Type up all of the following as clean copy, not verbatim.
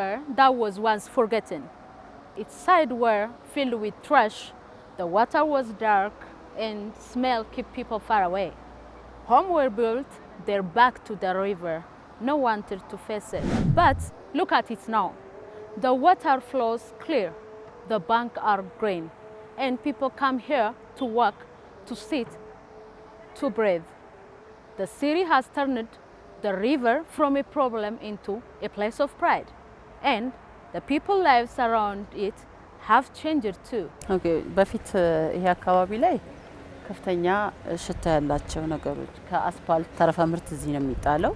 river that was once forgotten. Its sides were filled with trash, the water was dark, and smell kept people far away. Homes were built, their back to the river. No one wanted to face it. But look at it now. The water flows clear, the banks are green, and people come here to walk, to sit, to breathe. The city has turned the river from a problem into a place of pride. And the people lives around it have changed too. Okay፣ በፊት ይሄ አካባቢ ላይ ከፍተኛ ሽታ ያላቸው ነገሮች ከአስፓልት ተረፈ ምርት እዚህ ነው የሚጣለው።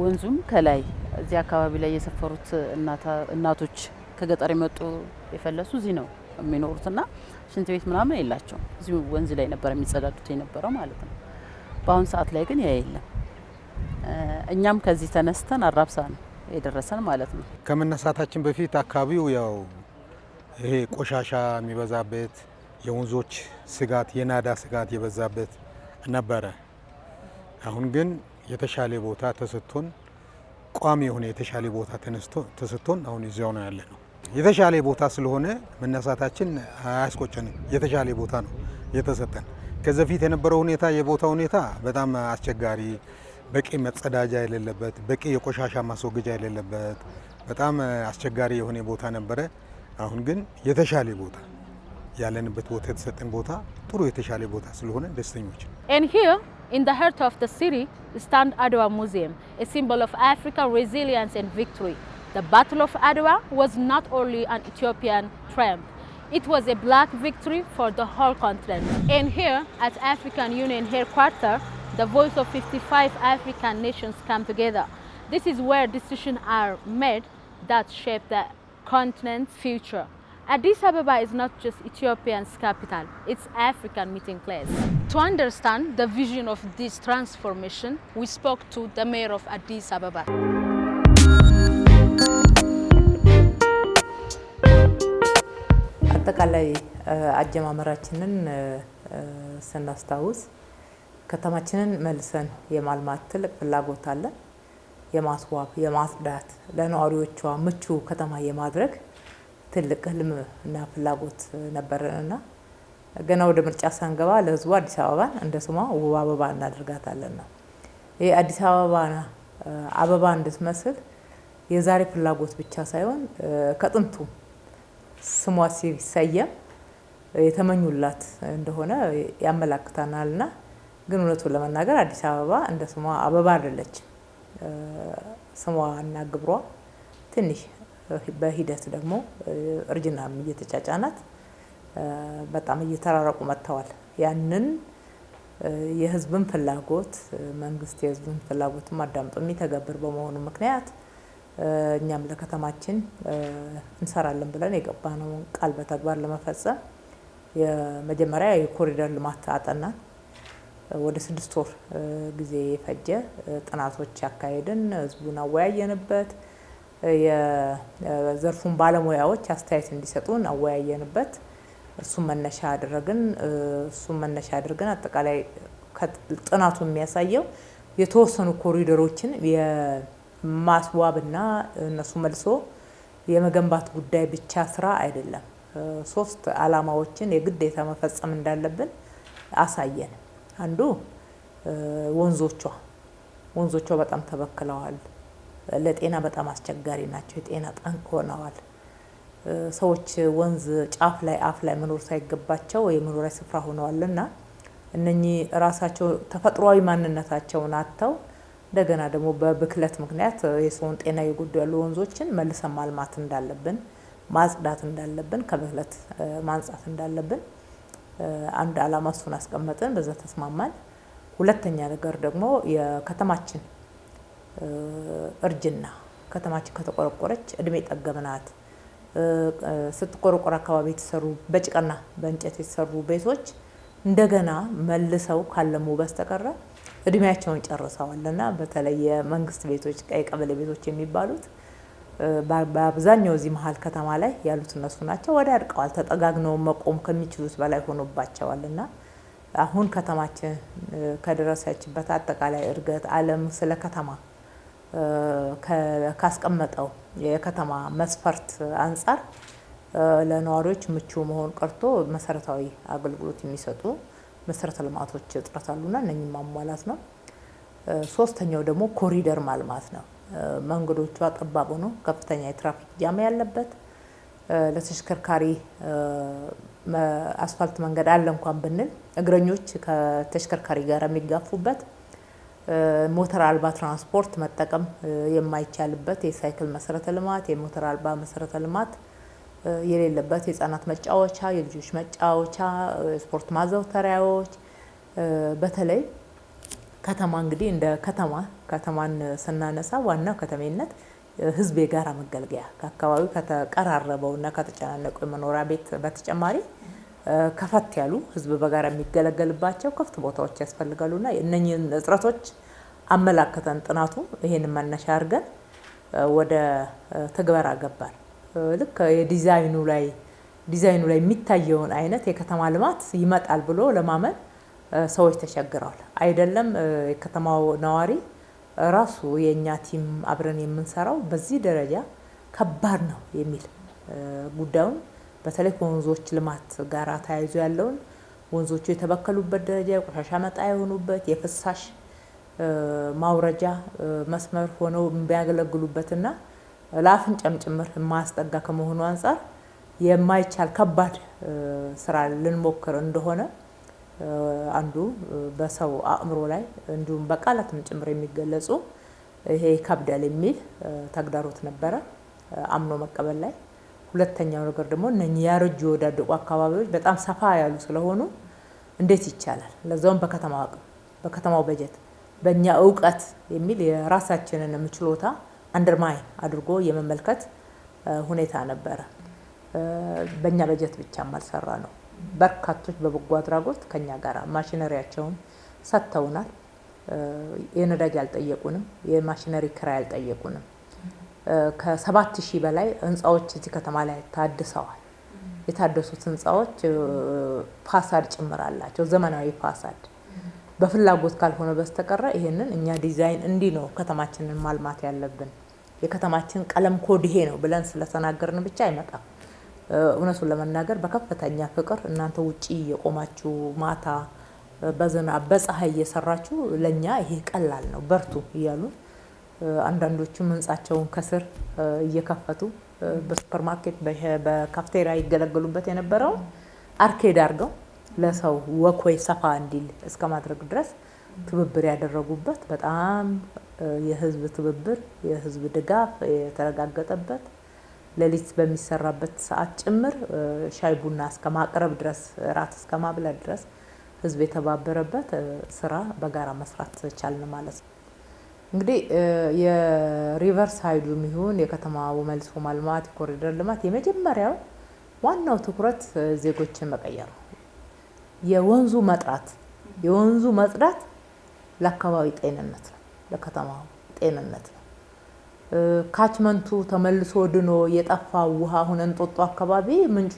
ወንዙም ከላይ እዚህ አካባቢ ላይ የሰፈሩት እናቶች ከገጠር የመጡ የፈለሱ እዚህ ነው የሚኖሩትና ሽንት ቤት ምናምን የላቸውም። እዚሁ ወንዝ ላይ ነበር የሚጸዳዱት የነበረው ማለት ነው። በአሁን ሰዓት ላይ ግን ያ የለም። እኛም ከዚህ ተነስተን አራብሳ ነው የደረሰን ማለት ነው። ከመነሳታችን በፊት አካባቢው ያው ይሄ ቆሻሻ የሚበዛበት፣ የወንዞች ስጋት፣ የናዳ ስጋት የበዛበት ነበረ። አሁን ግን የተሻለ ቦታ ተሰጥቶን፣ ቋሚ የሆነ የተሻለ ቦታ ተነስቶ ተሰጥቶን አሁን እዚያው ነው ያለነው። የተሻለ ቦታ ስለሆነ መነሳታችን አያስቆጨንም። የተሻለ ቦታ ነው የተሰጠን። ከዚህ በፊት የነበረው ሁኔታ፣ የቦታ ሁኔታ በጣም አስቸጋሪ፣ በቂ መጸዳጃ የሌለበት፣ በቂ የቆሻሻ ማስወገጃ የሌለበት፣ በጣም አስቸጋሪ የሆነ ቦታ ነበረ። አሁን ግን የተሻለ ቦታ፣ ያለንበት ቦታ፣ የተሰጠን ቦታ ጥሩ የተሻለ ቦታ ስለሆነ ደስተኞች ነን። And here, in the heart of the city, stand Adwa Museum, a symbol of African resilience and victory. The Battle of Adwa was not only an Ethiopian triumph, it was a black victory for the whole continent. And here at African Union headquarters, the voice of 55 African nations come together. This is where decisions are made that shape the continent's future. Addis Ababa is not just Ethiopian's capital, it's African meeting place. To understand the vision of this transformation, we spoke to the mayor of Addis Ababa. አጠቃላይ አጀማመራችንን ስናስታውስ ከተማችንን መልሰን የማልማት ትልቅ ፍላጎት አለን። የማስዋብ፣ የማጽዳት፣ ለነዋሪዎቿ ምቹ ከተማ የማድረግ ትልቅ ህልም እና ፍላጎት ነበረን እና ገና ወደ ምርጫ ሳንገባ ለህዝቡ አዲስ አበባን እንደ ስሟ ውብ አበባ እናደርጋታለን ነው። ይህ አዲስ አበባ አበባ እንድትመስል የዛሬ ፍላጎት ብቻ ሳይሆን ከጥንቱ ስሟ ሲሰየም የተመኙላት እንደሆነ ያመላክተናል። እና ግን እውነቱን ለመናገር አዲስ አበባ እንደ ስሟ አበባ አይደለችም። ስሟ እና ግብሯ ትንሽ በሂደት ደግሞ እርጅናም እየተጫጫናት በጣም እየተራረቁ መጥተዋል። ያንን የህዝብን ፍላጎት፣ መንግስት የህዝብን ፍላጎትም አዳምጦ የሚተገብር በመሆኑ ምክንያት እኛም ለከተማችን እንሰራለን ብለን የገባነውን ቃል በተግባር ለመፈጸም የመጀመሪያ የኮሪደር ልማት አጠናን። ወደ 6 ወር ጊዜ የፈጀ ጥናቶች አካሄድን፣ ህዝቡን አወያየንበት። የዘርፉን ባለሙያዎች አስተያየት እንዲሰጡን አወያየንበት። እሱን መነሻ አደረግን። እሱን መነሻ አድርገን አጠቃላይ ጥናቱ የሚያሳየው የተወሰኑ ኮሪደሮችን የማስዋብና እነሱ መልሶ የመገንባት ጉዳይ ብቻ ስራ አይደለም። ሶስት አላማዎችን የግዴታ መፈጸም እንዳለብን አሳየን። አንዱ ወንዞቿ በጣም ተበክለዋል። ለጤና በጣም አስቸጋሪ ናቸው። የጤና ጠንቅ ሆነዋል። ሰዎች ወንዝ ጫፍ ላይ፣ አፍ ላይ መኖር ሳይገባቸው የመኖሪያ ስፍራ ሆነዋል እና እነኚህ ራሳቸው ተፈጥሯዊ ማንነታቸውን አጥተው እንደገና ደግሞ በብክለት ምክንያት የሰውን ጤና እየጎዱ ያሉ ወንዞችን መልሰን ማልማት እንዳለብን፣ ማጽዳት እንዳለብን፣ ከብክለት ማንጻት እንዳለብን አንድ አላማ እሱን አስቀመጥን። በዛ ተስማማን። ሁለተኛ ነገር ደግሞ የከተማችን እርጅና፣ ከተማችን ከተቆረቆረች እድሜ ጠገብ ናት። ስትቆረቆር አካባቢ የተሰሩ በጭቃና በእንጨት የተሰሩ ቤቶች እንደገና መልሰው ካለሙ በስተቀረ እድሜያቸውን ጨርሰዋል እና በተለይ የመንግስት ቤቶች፣ ቀይ ቀበሌ ቤቶች የሚባሉት በአብዛኛው እዚህ መሀል ከተማ ላይ ያሉት እነሱ ናቸው። ወዳድቀዋል። ተጠጋግነው መቆም ከሚችሉት በላይ ሆኖባቸዋል እና አሁን ከተማችን ከደረሰችበት አጠቃላይ እድገት፣ ዓለም ስለ ከተማ ካስቀመጠው የከተማ መስፈርት አንጻር ለነዋሪዎች ምቹ መሆን ቀርቶ መሰረታዊ አገልግሎት የሚሰጡ መሰረተ ልማቶች እጥረት አሉና እነኝህ ማሟላት ነው። ሶስተኛው ደግሞ ኮሪደር ማልማት ነው። መንገዶቿ ጠባብ ሆኖ ከፍተኛ የትራፊክ jam ያለበት፣ ለተሽከርካሪ አስፋልት መንገድ አለ እንኳን ብንል እግረኞች ከተሽከርካሪ ጋር የሚጋፉበት፣ ሞተር አልባ ትራንስፖርት መጠቀም የማይቻልበት፣ የሳይክል መሰረተ ልማት፣ የሞተር አልባ መሰረተ ልማት የሌለበት፣ የህጻናት መጫወቻ፣ የልጆች መጫወቻ፣ ስፖርት ማዘውተሪያዎች። በተለይ ከተማ እንግዲህ እንደ ከተማ ከተማን ስናነሳ ዋናው ከተሜነት ህዝብ የጋራ መገልገያ ከአካባቢው ከተቀራረበውና ከተጨናነቀው የመኖሪያ ቤት በተጨማሪ ከፈት ያሉ ህዝብ በጋራ የሚገለገልባቸው ክፍት ቦታዎች ያስፈልጋሉና እነኚህን እጥረቶች አመላከተን ጥናቱ። ይሄንን መነሻ አድርገን ወደ ትግበራ ገባን። ልክ የዲዛይኑ ላይ ዲዛይኑ ላይ የሚታየውን አይነት የከተማ ልማት ይመጣል ብሎ ለማመን ሰዎች ተቸግረዋል። አይደለም የከተማው ነዋሪ ራሱ የእኛ team አብረን የምንሰራው በዚህ ደረጃ ከባድ ነው የሚል፣ ጉዳዩን በተለይ ከወንዞች ልማት ጋር ተያይዞ ያለውን፣ ወንዞቹ የተበከሉበት ደረጃ፣ የቆሻሻ መጣያ የሆኑበት፣ የፍሳሽ ማውረጃ መስመር ሆነው የሚያገለግሉበትና ለአፍንጫም ጭምር የማያስጠጋ ከመሆኑ አንጻር የማይቻል ከባድ ስራ ልንሞክር እንደሆነ አንዱ በሰው አእምሮ ላይ እንዲሁም በቃላትም ጭምር የሚገለጹ ይሄ ይከብዳል የሚል ተግዳሮት ነበረ አምኖ መቀበል ላይ። ሁለተኛው ነገር ደግሞ እነኚህ ያረጁ የወዳደቁ አካባቢዎች በጣም ሰፋ ያሉ ስለሆኑ እንዴት ይቻላል፣ ለዛውም በከተማው አቅም፣ በከተማው በጀት፣ በእኛ እውቀት የሚል የራሳችንንም ችሎታ undermine አድርጎ የመመልከት ሁኔታ ነበረ። በእኛ በጀት ብቻም አልሰራ ነው። በርካቶች በበጎ አድራጎት ከኛ ጋር ማሽነሪያቸውን ሰጥተውናል። የነዳጅ አልጠየቁንም፣ የማሽነሪ ክራይ አልጠየቁንም። ከ7,000 በላይ ህንፃዎች እዚህ ከተማ ላይ ታድሰዋል። የታደሱት ህንፃዎች facade ጭምር አላቸው፣ ዘመናዊ facade። በፍላጎት ካልሆነ በስተቀረ ይሄንን እኛ ዲዛይን እንዲህ ነው ከተማችንን ማልማት ያለብን፣ የከተማችን ቀለም ኮድ ይሄ ነው ብለን ስለተናገርን ብቻ አይመጣም። እውነቱን ለመናገር በከፍተኛ ፍቅር እናንተ ውጪ የቆማችሁ ማታ በዝናብ በፀሐይ እየሰራችሁ ለኛ ይሄ ቀላል ነው በርቱ እያሉ፣ አንዳንዶቹም ህንጻቸውን ከስር እየከፈቱ በሱፐርማርኬት በካፍቴሪያ ይገለገሉበት የነበረውን arcade አድርገው ለሰው walkway ሰፋ እንዲል እስከ ማድረግ ድረስ ትብብር ያደረጉበት፣ በጣም የህዝብ ትብብር የህዝብ ድጋፍ የተረጋገጠበት፣ ሌሊት በሚሰራበት ሰዓት ጭምር ሻይ ቡና እስከ ማቅረብ ድረስ፣ እራት እስከ ማብላት ድረስ ህዝብ የተባበረበት ስራ በጋራ መስራት ቻልን ማለት ነው። እንግዲህ የ riverside ኡም ይሁን የከተማው መልሶ ማልማት፣ የኮሪደር ልማት የመጀመሪያው ዋናው ትኩረት ዜጎችን መቀየር ነው። የወንዙ መጥራት፣ የወንዙ መጽዳት ለአካባቢ ጤንነት ነው፣ ለከተማው ጤንነት ነው። Catchment ኡ ተመልሶ ድኖ የጠፋው ውሃ አሁን እንጦጦ አካባቢ ምንጩ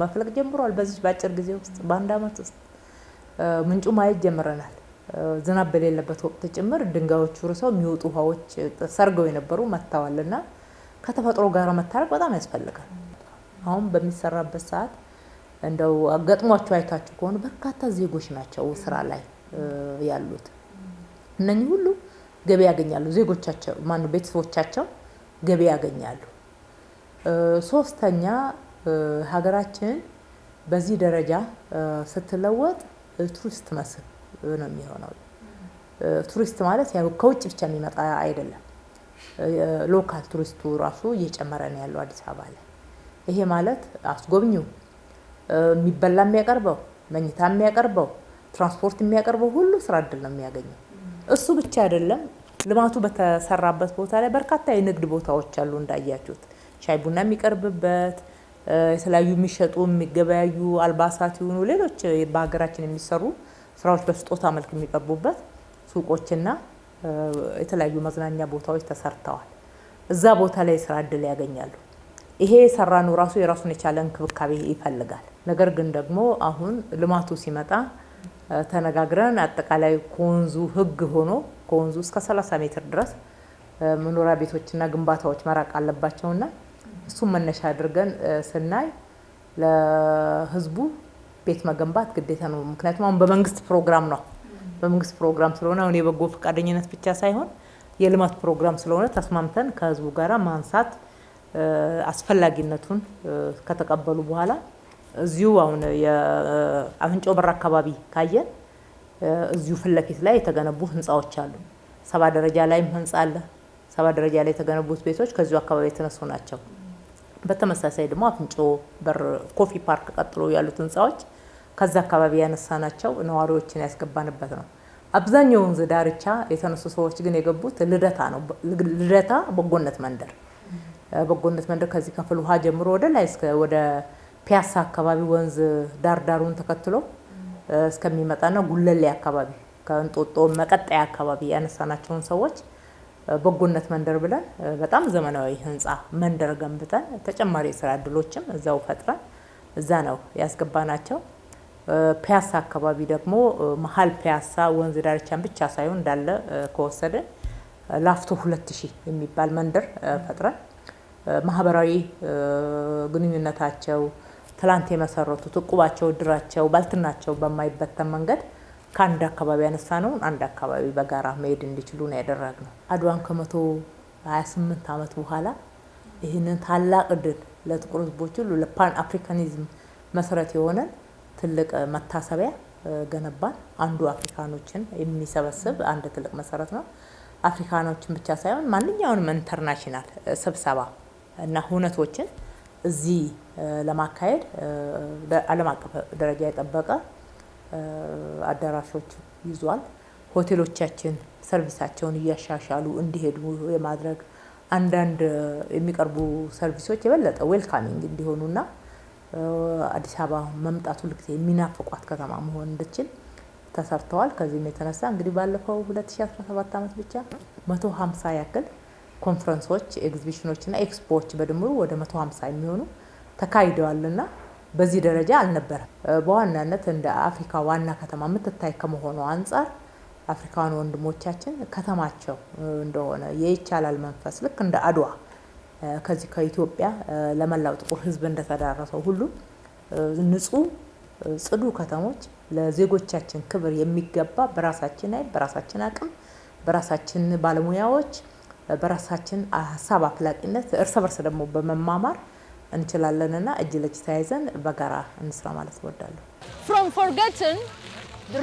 መፍለቅ ጀምሯል። በዚህ በአጭር ጊዜ ውስጥ፣ በአንድ አመት ውስጥ ምንጩ ማየት ጀምረናል። ዝናብ በሌለበት ወቅት ጭምር ድንጋዮቹ ርሰው የሚወጡ ውሃዎች ሰርገው የነበሩ መጥተዋል እና ከተፈጥሮ ጋር መታረቅ በጣም ያስፈልጋል። አሁን በሚሰራበት ሰዓት እንደው ገጥሟቸው አይታችሁ ከሆኑ በርካታ ዜጎች ናቸው ስራ ላይ ያሉት። እነኚህ ሁሉ ገቢ ያገኛሉ። ዜጎቻቸው ማነው ቤተሰቦቻቸው ገቢ ያገኛሉ። ሶስተኛ፣ ሀገራችን በዚህ ደረጃ ስትለወጥ ቱሪስት መስህብ ነው የሚሆነው። ቱሪስት ማለት ያው ከውጭ ብቻ የሚመጣ አይደለም። Local ቱሪስቱ ራሱ እየጨመረ ነው ያለው አዲስ አበባ ላይ። ይሄ ማለት አስጎብኚው፣ የሚበላ የሚያቀርበው፣ መኝታ የሚያቀርበው፣ ትራንስፖርት የሚያቀርበው ሁሉ ስራ እድል ነው የሚያገኘው። እሱ ብቻ አይደለም። ልማቱ በተሰራበት ቦታ ላይ በርካታ የንግድ ቦታዎች አሉ እንዳያችሁት። ሻይ ቡና የሚቀርብበት፣ የተለያዩ የሚሸጡ የሚገበያዩ አልባሳት ይሁኑ ሌሎች በሀገራችን የሚሰሩ ስራዎች በስጦታ መልክ የሚቀርቡበት ሱቆችና የተለያዩ መዝናኛ ቦታዎች ተሰርተዋል። እዛ ቦታ ላይ የስራ እድል ያገኛሉ። ይሄ የሰራነው ራሱ የራሱን የቻለ እንክብካቤ ይፈልጋል። ነገር ግን ደግሞ አሁን ልማቱ ሲመጣ ተነጋግረን አጠቃላይ ከወንዙ ህግ ሆኖ ከወንዙ እስከ 30 ሜትር ድረስ መኖሪያ ቤቶችና ግንባታዎች መራቅ አለባቸውና እሱን መነሻ አድርገን ስናይ ለህዝቡ ቤት መገንባት ግዴታ ነው። ምክንያቱም አሁን በመንግስት ፕሮግራም ነው። በመንግስት ፕሮግራም ስለሆነ አሁን የበጎ ፈቃደኝነት ብቻ ሳይሆን የልማት ፕሮግራም ስለሆነ ተስማምተን ከህዝቡ ጋራ ማንሳት አስፈላጊነቱን ከተቀበሉ በኋላ እዚሁ አሁን የአፍንጮ በር አካባቢ ካየን እዚሁ ፊት ለፊት ላይ የተገነቡ ህንፃዎች አሉ። 70 ደረጃ ላይም ህንፃ አለ። 70 ደረጃ ላይ የተገነቡት ቤቶች ከዚሁ አካባቢ የተነሱ ናቸው። በተመሳሳይ ደግሞ አፍንጮ በር ኮፊ ፓርክ ቀጥሎ ያሉት ህንፃዎች ከዛ አካባቢ ያነሳናቸው ነዋሪዎችን ያስገባንበት ነው። አብዛኛው ወንዝ ዳርቻ የተነሱ ሰዎች ግን የገቡት ልደታ ነው። ልደታ በጎነት መንደር፣ በጎነት መንደር ከዚህ ከፍል ውሃ ጀምሮ ወደ ላይ እስከ ወደ ፒያሳ አካባቢ ወንዝ ዳር ዳሩን ተከትሎ እስከሚመጣና ጉለሌ አካባቢ ከእንጦጦ መቀጠያ አካባቢ ያነሳናቸውን ሰዎች በጎነት መንደር ብለን በጣም ዘመናዊ ህንፃ መንደር ገንብተን ተጨማሪ የስራ እድሎችም እዛው ፈጥረን እዛ ነው ያስገባናቸው። ፒያሳ አካባቢ ደግሞ መሀል ፒያሳ ወንዝ ዳርቻን ብቻ ሳይሆን እንዳለ ከወሰድን ላፍቶ 2000 የሚባል መንደር ፈጥረን ማህበራዊ ግንኙነታቸው ትላንት የመሰረቱት እቁባቸው፣ እድራቸው፣ ባልትናቸው በማይበተን መንገድ ከአንድ አካባቢ ያነሳነውን አንድ አካባቢ በጋራ መሄድ እንዲችሉ ነው ያደረግነው። አድዋን ከ128 ዓመት በኋላ ይህንን ታላቅ ድል ለጥቁር ህዝቦች ሁሉ ለ Pan Africanism መሰረት የሆነን ትልቅ መታሰቢያ ገነባን። አንዱ አፍሪካኖችን የሚሰበስብ አንድ ትልቅ መሰረት ነው። አፍሪካኖችን ብቻ ሳይሆን ማንኛውንም international ስብሰባ እና ሁነቶችን እዚህ ለማካሄድ ዓለም አቀፍ ደረጃ የጠበቀ አዳራሾች ይዟል። ሆቴሎቻችን service ኣቸውን እያሻሻሉ እንዲሄዱ የማድረግ፣ አንዳንድ የሚቀርቡ service ኦች የበለጠ welcoming እንዲሆኑና አዲስ አበባ መምጣት ሁልጊዜ የሚናፍቋት ከተማ መሆን እንድችል ተሰርተዋል። ከዚህም የተነሳ እንግዲህ ባለፈው 2017 ዓመት ብቻ 150 ያክል ኮንፈረንሶች፣ ኤግዚቢሽኖች እና ኤክስፖዎች በድምሩ ወደ 150 የሚሆኑ ተካሂደዋልና በዚህ ደረጃ አልነበረም። በዋናነት እንደ አፍሪካ ዋና ከተማ የምትታይ ከመሆኗ አንጻር አፍሪካውያን ወንድሞቻችን ከተማቸው እንደሆነ የይቻላል መንፈስ ልክ እንደ አድዋ ከዚህ ከኢትዮጵያ ለመላው ጥቁር ሕዝብ እንደተዳረሰው ሁሉ ንጹህ ጽዱ ከተሞች ለዜጎቻችን ክብር የሚገባ በራሳችን ኃይል፣ በራሳችን አቅም፣ በራሳችን ባለሙያዎች፣ በራሳችን ሀሳብ አፍላቂነት እርስ በርስ ደግሞ በመማማር እንችላለንና እጅ ለእጅ ተያይዘን በጋራ እንስራ ማለት እወዳለሁ። From forgotten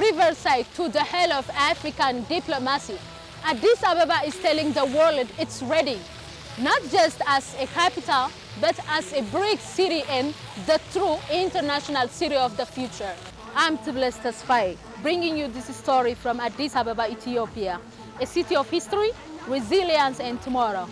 riverside to the heart of African diplomacy, Addis Ababa is telling the world it's ready, not just as a capital, but as a bridge city and the true international city of the future. I'm Tibles Tesfaye, bringing you this story from Addis Ababa, Ethiopia, a city of history, resilience, and tomorrow.